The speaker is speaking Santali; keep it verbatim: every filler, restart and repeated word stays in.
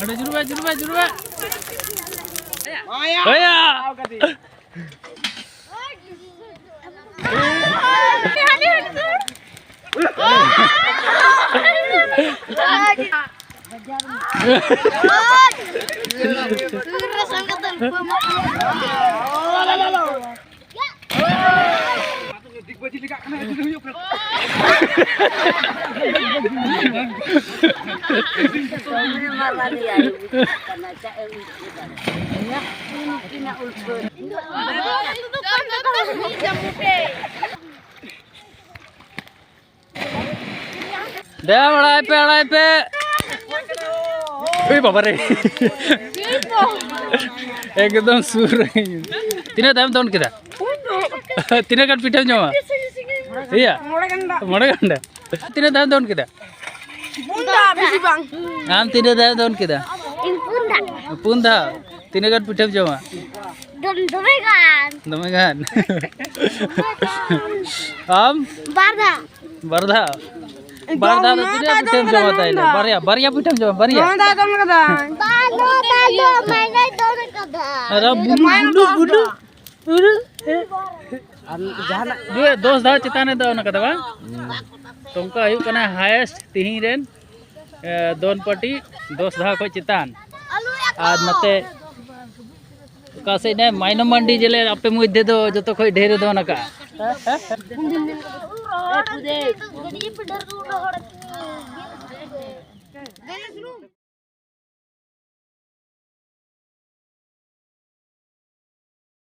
ᱡᱩᱨᱩᱵᱟ, ᱡᱩᱨᱩᱵᱟ, ᱡᱩᱨᱩᱵᱟ᱾ ᱦᱳᱭᱟ᱾ ᱫᱮ, ᱟᱲᱟᱭ ᱯᱮ, ᱟᱲᱟᱭ ᱯᱮ᱾ ᱮᱭ ᱵᱟᱵᱟ ᱨᱮ᱾ ᱮᱠᱫᱚᱢ ᱥᱩᱨ ᱨᱮ᱾ ᱛᱤᱱᱟᱹᱜ ᱫᱷᱟᱣᱮᱢ ᱫᱚᱱ ᱠᱮᱫᱟ? ᱛᱤᱱᱟᱹᱜ ᱜᱟᱱ ᱯᱤᱴᱷᱟᱹᱢ ᱡᱚᱢᱟ? ᱤᱭᱟᱹ? ᱢᱚᱬᱮ ᱜᱟᱱᱰᱟ᱾ ᱢᱚᱬᱮ ᱜᱟᱱᱰᱟ᱾ ᱛᱤᱱᱟᱹᱜ ᱫᱷᱟᱣᱮᱢ ᱫᱚᱱ ᱠᱮᱫᱟ? ᱯᱩᱱ ᱫᱷᱟᱣ, ᱵᱮᱥᱤ ᱵᱟᱝ᱾ ᱟᱢ ᱛᱤᱱᱟᱹᱜ ᱫᱷᱟᱣᱮᱢ ᱫᱚᱱ ᱠᱮᱫᱟ? ᱤᱧ ᱯᱩᱱ ᱫᱷᱟᱣ᱾ ᱯᱩᱱ ᱫᱷᱟᱣ᱾ ᱛᱤᱱᱟᱹᱜ ᱜᱟᱱ ᱯᱤᱴᱷᱟᱹᱢ ᱡᱚᱢᱟ? ᱫᱚᱢ-, ᱫᱚᱢᱮ ᱜᱟᱱ᱾ ᱫᱚᱢᱮ ᱜᱟᱱ᱾ ᱟᱢ? ᱵᱟᱨ ᱫᱷᱟᱣ᱾ ᱵᱟᱨ ᱫᱷᱟᱣ? ᱵᱟᱨ ᱫᱷᱟᱣ ᱫᱚ ᱛᱤᱱᱟᱹᱜ ᱯᱤᱴᱷᱟᱹᱢ ᱡᱚᱢᱟ ᱛᱟᱦᱞᱮ? ᱵᱟᱨᱭᱟ, ᱵᱟᱨᱭᱟ ᱯᱤᱴᱷᱟᱹᱢ ᱡᱚᱢᱟ, ᱵᱟᱨᱭᱟ? ᱱᱚᱣᱟ ᱫᱷᱟᱣ ᱫᱚᱱ ᱠᱟᱫᱟ᱾ ᱵᱟᱨ ᱫᱷᱟᱣ, ᱵᱟᱨ ᱫᱷᱟᱣ, ᱢᱟᱭᱱᱮ ᱫᱚᱱ ᱠᱟᱫᱟ᱾ ᱟᱨ ᱟᱢ ᱵᱩᱞᱩ, ᱵᱩᱞᱩ, ᱵᱩᱞᱩ, ᱵᱩᱞᱩ᱾ ᱟᱨ ᱡᱟᱦᱟᱱᱟᱜ ᱫᱩᱭ, ᱫᱚᱥ ᱫᱷᱟᱣ ᱪᱮᱛᱟᱱ ᱨᱮ ᱫᱚᱱ ᱠᱟᱫᱟ ᱵᱟᱝ? ᱛᱚ ᱚᱱᱠᱟ ᱦᱩᱭᱩᱜ ᱠᱟᱱᱟ highest ᱛᱤᱦᱤᱧ ᱨᱮᱱ, ᱮ, ᱫᱚᱱ ᱯᱟᱹᱴᱤ ᱫᱚᱥ ᱫᱷᱟᱣ ᱠᱷᱚᱡ ᱪᱮᱛᱟᱱ᱾ ᱟᱨ ᱱᱚᱛᱮ ᱚᱠᱟ ᱥᱮᱫ ᱱᱮ ᱢᱟᱭᱱᱚ ᱢᱟᱱᱰᱤ ᱡᱮᱞᱮ ᱟᱯᱮ ᱢᱚᱫᱽᱫᱷᱮ ᱫᱚ ᱡᱚᱛᱚ ᱠᱷᱚᱡ ᱰᱷᱮᱨ ᱮ ᱫᱚᱱ ᱟᱠᱟᱜᱼᱟ᱾